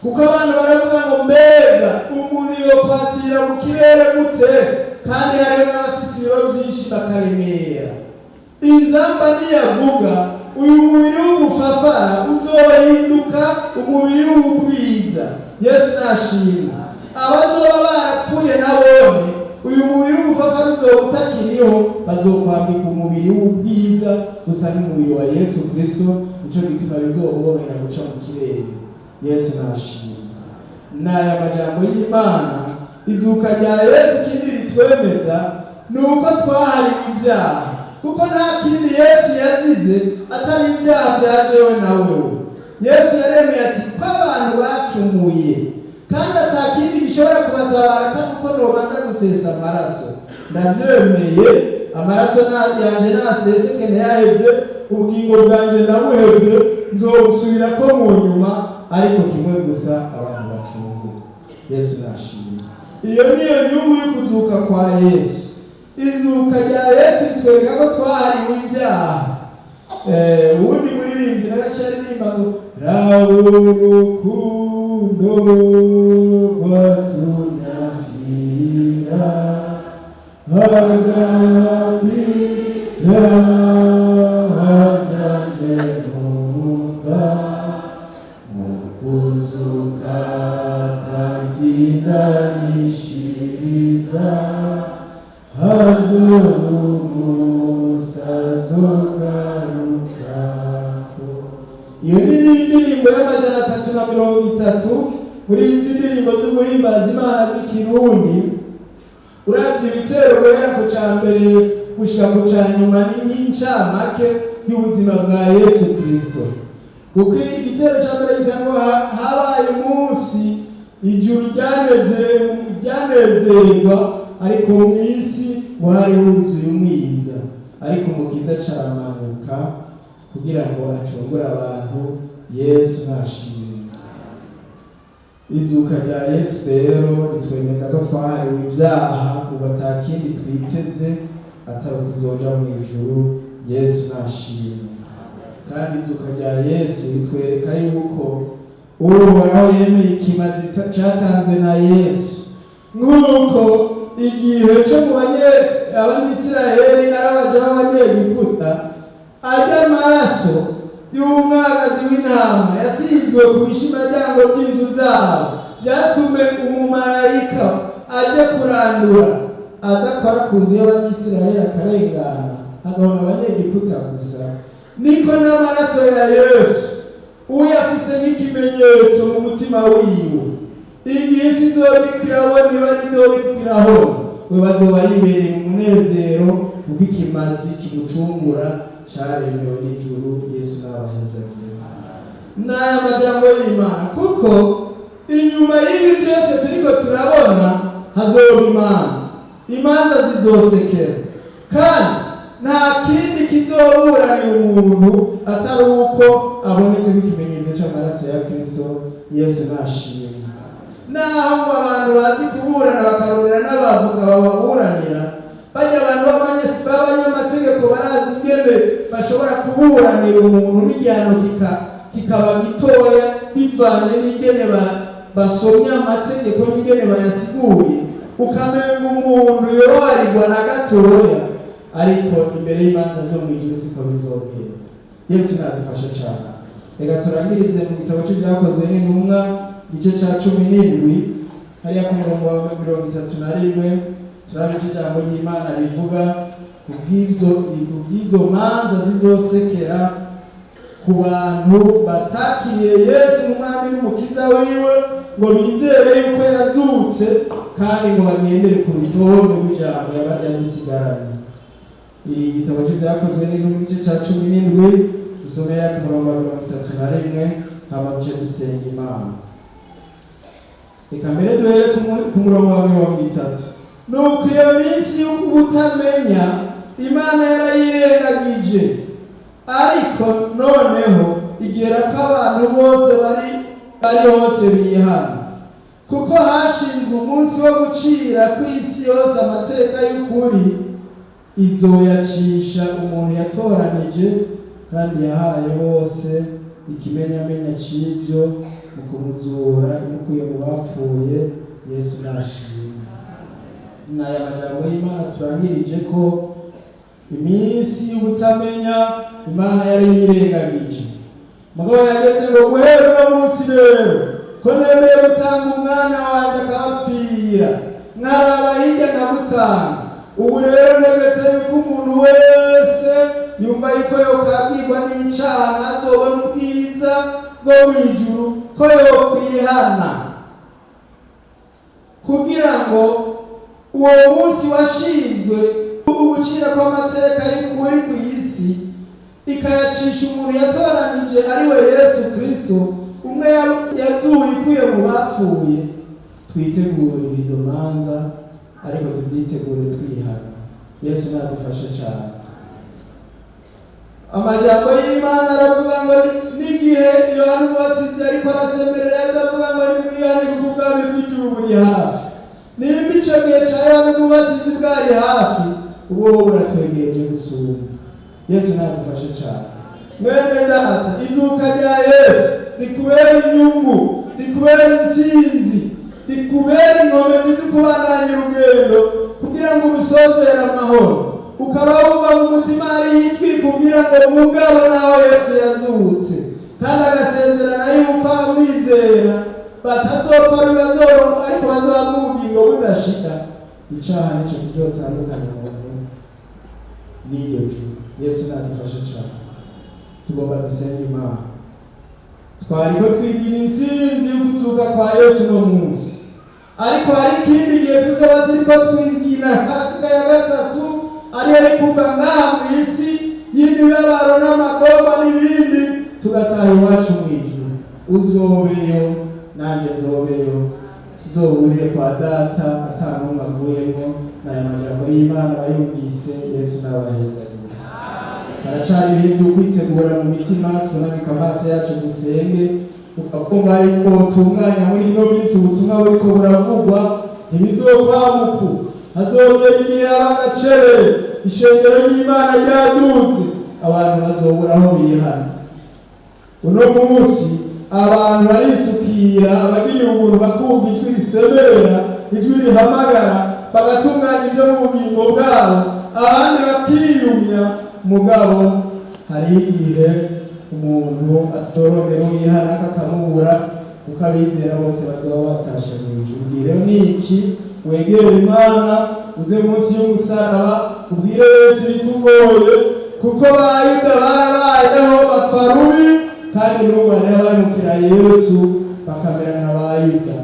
A: kuko abantu baravuga ngo mbega umuntu yokwatira mu kirere gute, kandi hariho n'abafise ibiro byinshi bakaremera? Inzamba niyavuga, uyu mubiri w'ubufafara uzohinduka umubiri w'ubwiza. Yesu nashimwe. Abazoba barapfuye nabone uyu mubiri w'ubufafara uzoba utakiriho, bazokwambika umubiri w'ubwiza gusa n'umubiri wa Yesu Kristo. Nico gituma bizoborohera guca mu kirere. Yesu nashimwe. N'aya majambo y'Imana. Izuka rya Yesu, ikindi ritwemeza ni uko twahariwe ibyaha, kuko nta kindi Yesu yazize atari ibyaha bya jewe na wewe. Yesu yaremeye ati ko abantu bacumuye, kandi ata kindi gishobora kubatabara atari uko nobanza gusesa amaraso. Ndabyemeye, amaraso yanjye naseseke, ntiyahevye, ubugingo bwanjye ndabuhevye, nzobusubira ko mu nyuma, ariko kimwe gusa, abantu bacunguka. Yesu nashimwe. Iyo niyo nyungu y'ukuzuka kwa Yesu. Izuka rya Yesu ritwereka ko twahariwe ibyaha. Uwundi muririmbyi nawe aca aririmba ngo raba urukundo rwatunyavira hagambi byaha byanje numva mu kuzuka kanzindanishiriza hazogarukako. Iyo ni indirimbo y'330 muri izi ndirimbo zo guhimbaza Imana z'Ikirundi. Uravye ibitero guhera ku ca mbere gushika ku ca nyuma ni nk'incamake y'ubuzima bwa Yesu Kristo, kuko igitero ca mbere kivuga ngo habaye umunsi ijuru ryanezerwa, ariko mu isi ngo hari huzuye umwiza, ariko Umukiza caramanuka kugira ngo acungure abantu. Yesu nashimwe. Izuka rya Yesu rero ritwemeza ko twahariwe ibyaha, ubu atakindi twiteze atari ukuzoja mu ijuru. Yesu nashimwe. Kandi izuka rya Yesu ritwereka yuko Uhoraho yemeye ikimazi catanzwe na Yesu, nk'uko igihe co mu Abanyisiraheli n'abaja b'Abanyegiputa arya amaraso y'umwagazi w'intama yasizwe ku bishimaryango by'inzu zabo byatume umumarayika ajya kurandura adakora ku nzu y'Abanyisiraheli, akarengana agahona Abanyegiputa gusa, niko n'amaraso ya Yesu uyafise nk'ikimenyetso mu mutima wiwe, igihe isi izoba iriko irabona iba izoba iriko irahona, we bazoba yibereye mu munezero, kuko ikimazi kimucungura caremewe n'ijuru. Yesu n'abahezagire n'aya majambo y'Imana, kuko inyuma y'ibi byose turiko turabona hazoba imanza, imanza zizosekera, kandi nta kindi kizoburanira umuntu atari uko abonetse nk'ikimenyetso c'amaraso ya Kristo. Yesu nashimwe. Naho ngo abantu bazi kuburana bakarondera n'abavoka bababuranira, bajya abantu b'abanyamategeko barazi ingene bashobora kuburanira umuntu n'igihano kikaba gitoya bivanye n'ingene basomye amategeko n'ingene bayasiguye, ukamenga umuntu yobarirwa na gatoya, ariko imbere y'imanza zo mu ijuru siko bizogenda. Yesu nadufashe cane. Reka turangirize mu gitabo c'Ibyakozwe n'Intumwa, igice ca 17, hariya ku murongo wa 31, turabe ico ijambo ry'Imana rivuga kubw'izo manza zizosekera ku bantu batakiriye Yesu umwami n'Umukiza wiwe, ngo bizere yuko yazutse, kandi ngo bagendere ku rutonde rw'ijambo yaba yadusigaranye. Igitabo c'Ibyakozwe n'Intumwa, igice ca 17, dusomera ku murongo wa 31, hama duce dusenga Imana. Reka mbere duhere ku murongo wa 30. Nuko iyo minsi y'ukubutamenya Imana yarayirengagije, ariko noneho igera ko abantu bose bari hose bihana, kuko hashinzwe umunsi wo gucira ku isi yose amateka y'ukuri, izoyacisha umuntu yatoranije, kandi yahaye bose ikimenyamenya c'ivyo mu kumuzura imukuye mu bapfuye. Yesu nashimwe. N'aya majambo y'Imana turangirije ko iminsi y'ubutamenya Imana yari yirengagije, mugabo yageze ngo guhera uno munsi rero ko nemeye gutanga umwana wanje akabapfira, nkaraba hirya nkamutanga, ubu rero nemetse yuko umuntu wese yumva yuko yokabwirwa n'icaha ntazobona ubwiza bwo mw'ijuru, ko yokwihana, kugira ngo uwo munsi washinzwe ugucira kw'amateka y'ukuri ku isi ikayacisha umuntu yatoranije, ari we Yesu Kristo, umwe yazuye ikuye mu bapfuye. Twitegurire izo manza, ariko tuzitegure twihana. Yesu nadufashe cane. Amajambo y'Imana aravuga ngo n'igihe Yohana Umubatizi ariko arasemerera, yaza avuga ngo nimwihane kuko ubwami bw'ijuru buri hafi. Nimba ico gihe ca Yohana Umubatizi bwari hafi, ubu wowe buratwegereje gusumba. Yesu nadufashe cane. Mwene data, izuka rya Yesu rikubera inyungu, rikubera intsinzi, rikubera inkomezi zo kubandanya urugendo kugira ngo urusozere amahoro, ukaba wumva mu mutima hariho ijwi rikubwira ngo mugabo nawe Yesu yazutse, kandi agasezerana yuko abamwizera batazopfa bibazoronka, ariko bazohabwa ubugingo budashira. Icaha nico kizotandukanya umuntu n'iryo juru. Yesu nadufashe cane. Tugomba dusenge Imana. Twariko twigira intsinzi y'ukuzuka kwa Yesu no munsi, ariko hari ikindi gihe tuzoba turiko twigira kwigina Pasika ya gatatu, ariyo yo kuva ngaha mu isi y'imibabaro n'amagorwa n'ibindi, tugataha iwacu mu ijuru. Uzobeyo nanjye nzobeyo, tuzohurire kwa Data ata n'umwe avuyemo. N'aya majambo y'Imana bayumvise, Yesu n'abahezagire. Haracari ibihe byo kwitegura mu mitima. Tunamika amaso yacu dusenge. Ukakumva yuko utunganya muri ino minsi ubutumwa buriko buravugwa, ntibizokwamuku hazogera igihe haba agacerere, ishengero ry'Imana ryadutse, abantu bazobura aho bihana. Uno munsi abantu barisukira, abagiriye ubuntu bakumva ijwi risemerera, ijwi rihamagara, bagatunganya ibyo mu bugingo bwabo, abandi bakiyumya. Mugabo hariho igihe umuntu atorondera uwihana akamubura, kuko abizera bose bazoba batashe mu ijuru. Rero ni iki? Wegere Imana, uze munsi y'umusaraba, ubwire Yesu ibikugoye, kuko ba Yuda barabayeho bapfa rubi, kandi n'ubu hariho abahemukira Yesu bakamera nka ba Yuda.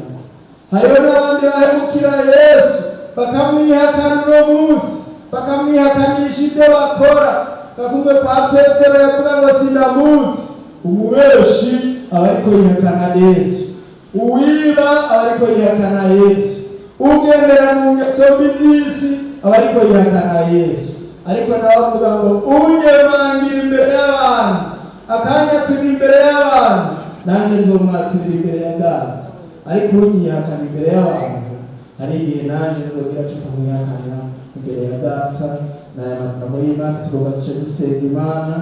A: Hariho n'abandi bahemukira Yesu bakamwihakana uno munsi, bakamwihakanisha ibyo bakora. Bakumwe kwa Petero yavuga ngo sinamuzi. Umubeshi aba ariko yihakana Yesu, uwiba aba ariko yihakana Yesu, ugendera mu ngeso mbi z'isi aba ariko yihakana Yesu. Ariko nawe avuga ngo unyemangira imbere y'abantu, akanyaturira imbere y'abantu, nanjye nzomwaturira imbere ya Data. Ariko unyihakana imbere y'abantu, hari igihe nanjye nzongera cyo kumwihakanira imbere ya Data. N'aya magambo y'Imana, tugomba duce dusenga Imana,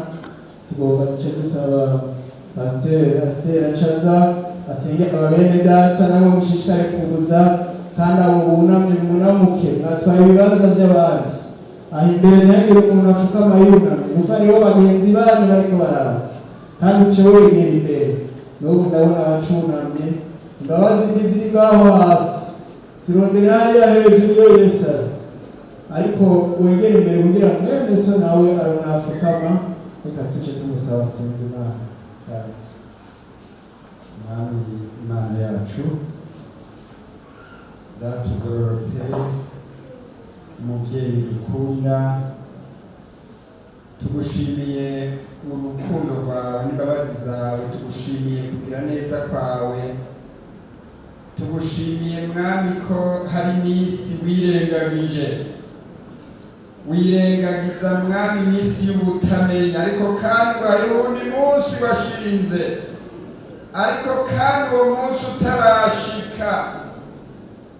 A: tugomba duce dusaba Pasiteri Asiteri acaza asenge aba bene data. Nabo mushishikare kuza, kandi abo bunamye munamuke, mwatwaye ibibanza by'abandi. Aho imbere ntihagire umuntu afukama yunamye, kuko hariho bagenzi banyu bariko baraza, kandi uce wegera imbere. N'ubu ndabona abacunamye. Imbabazi ntiziri ngaho hasi, zirondera hariya hejuru iyo Yesu ari. Ariko wegere imbere kugira ngo mwene so nawe arona afukama. Reka tuce tumusaba asenga Imana. Yacu.
B: Mwami Imana yacu, Data ugororotse, umubyeyi dukunda, tugushimiye urukundo rwawe n'imbabazi zawe, tugushimiye kugira neza kwawe, tugushimiye Mwami ko hari iminsi wirengagije, wirengagiza Mwami iminsi y'ubutamenya. Ariko kandi ngo hariho uwundi munsi washinze, ariko kandi uwo munsi utarashika,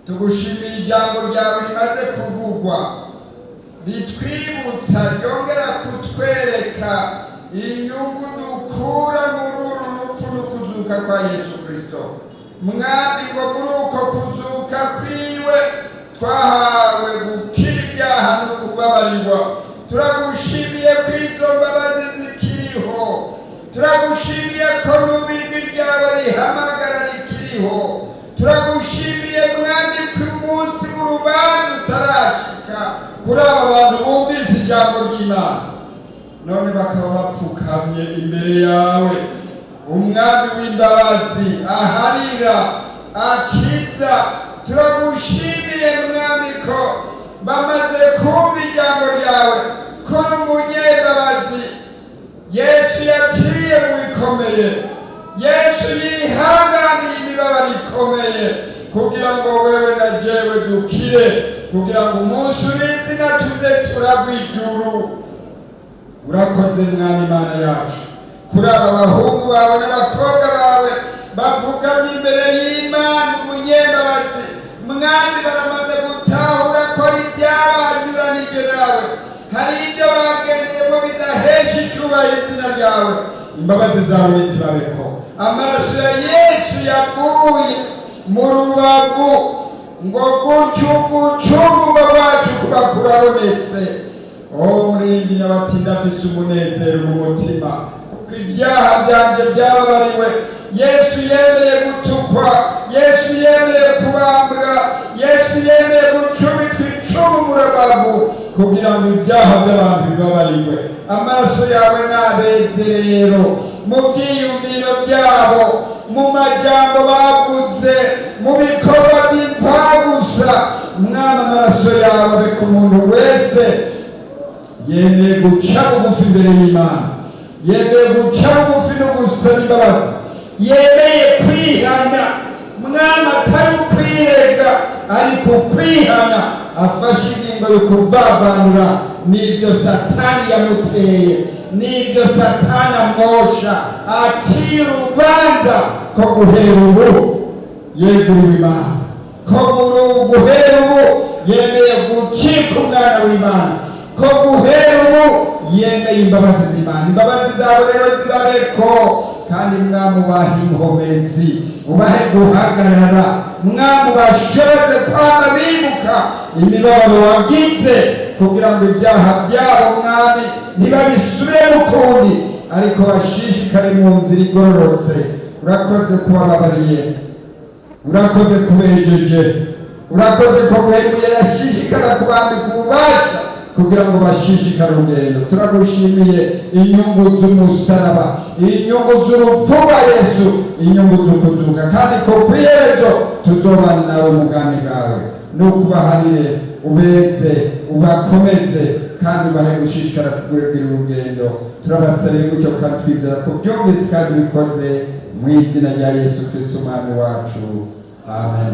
B: tugushimiye ijambo ryawe rimaze kuvugwa, ritwibutsa, ryongera kutwereka inyungu dukura muri uru rupfu n'ukuzuka kwa Yesu Kristo. Mwami, ngo muri uko kuzuka kwiwe twahawe gukira ibyaha no kubabarirwa. Turagushimiye ko izo mbabazi zikiriho, turagushimiye ko n'ubu ijwi ryawe rihamagara rikiriho, turagushimiye Mwami ko umunsi w'urubanza utarashika kuri aba bantu bumvise ijambo ry'Imana, none bakaba bapfukamye imbere yawe, umwami w'imbabazi aharira akiza. Turagushimiye Mwami ko bamaze kumva ijambo ryawe, ko uri umunyembabazi. Yesu yaciye mu bikomeye, Yesu yihanganiye imibabaro ikomeye kugira ngo wewe na jewe dukire, kugira ngo umunsi urizina tuze turagwa ijuru. Urakoze Mwami Imana yacu kuri aba bahungu bawe n'abakobwa bawe bavugamye imbere y'Imana umunyembabazi. Mwami, baramaze gutahura ko ari ibyabanyuranije nawe, hari ibyo bagendeyemo bidahesha icubahiro izina ryawe. Imbabazi zawe nizibabeko. Amaraso ya Yesu yavuye mu rubavu, ngo gutyo ugucungurwa kwacu kuba kurabonetse. Oh, muririmbyi n'abatinda afise umunezero mu mutima kuko ibyaha byanje byababariwe. Yesu yemeye gutukwa, Yesu yemeye kubambwa, Yesu yemeye gucumitwa icumu mu rubavu kugira ngo ibyaha by'abantu bibabarirwe. Amaraso yawe nabeze rero mu byiyumviro byabo, mu majambo bavuze, mu bikorwa by'imfabusa. Mwami, amaraso Amaraso yawe abe ku muntu wese yemeye guca bugufi imbere y'Imana, yemeye guca bugufi no gusaba imbabazi, yemeye kwihana, Mwami, atari ukwirega ariko kwihana, afashe ingingo yo kuvavanura n'ibyo Satani yamuteye, n'ibyo Satani amwosha, aciye urubanza ko guhera ubu yeguriwe Imana, ko muri ubu guhera ubu yemeye gucika umwana w'Imana, ko guhera ubu yemeye imbabazi z'Imana. Imbabazi zawe rero zibabeko, kandi Mwami, ubahe inkomezi, ubahe guhagarara. Mwami, ubashoboze kwama bibuka imibabaro wagize kugira ngo ibyaha byabo, Mwami, ntibabisubiremo ukundi, ariko bashishikare mu nzira igororotse. Urakoze kubababariye, urakoze kubejeje, urakoze ko mwemuye yashishikara kubambika ububasha kugira ngo bashishikare urugendo. Turagushimiye inyungu z'umusaraba, inyungu z'urupfu rwa Yesu, inyungu z'ukuzuka, kandi ko ku iherezo tuzobana nawe mu bwami bwawe. Nukubaharire, ubeze, ubakomeze, kandi ubahe gushishikara kugira urugendo. Turabasabiye gutyo kandi twizera ko byumvise kandi bikoze, mu izina rya Yesu Kristo Umwami wacu, amen.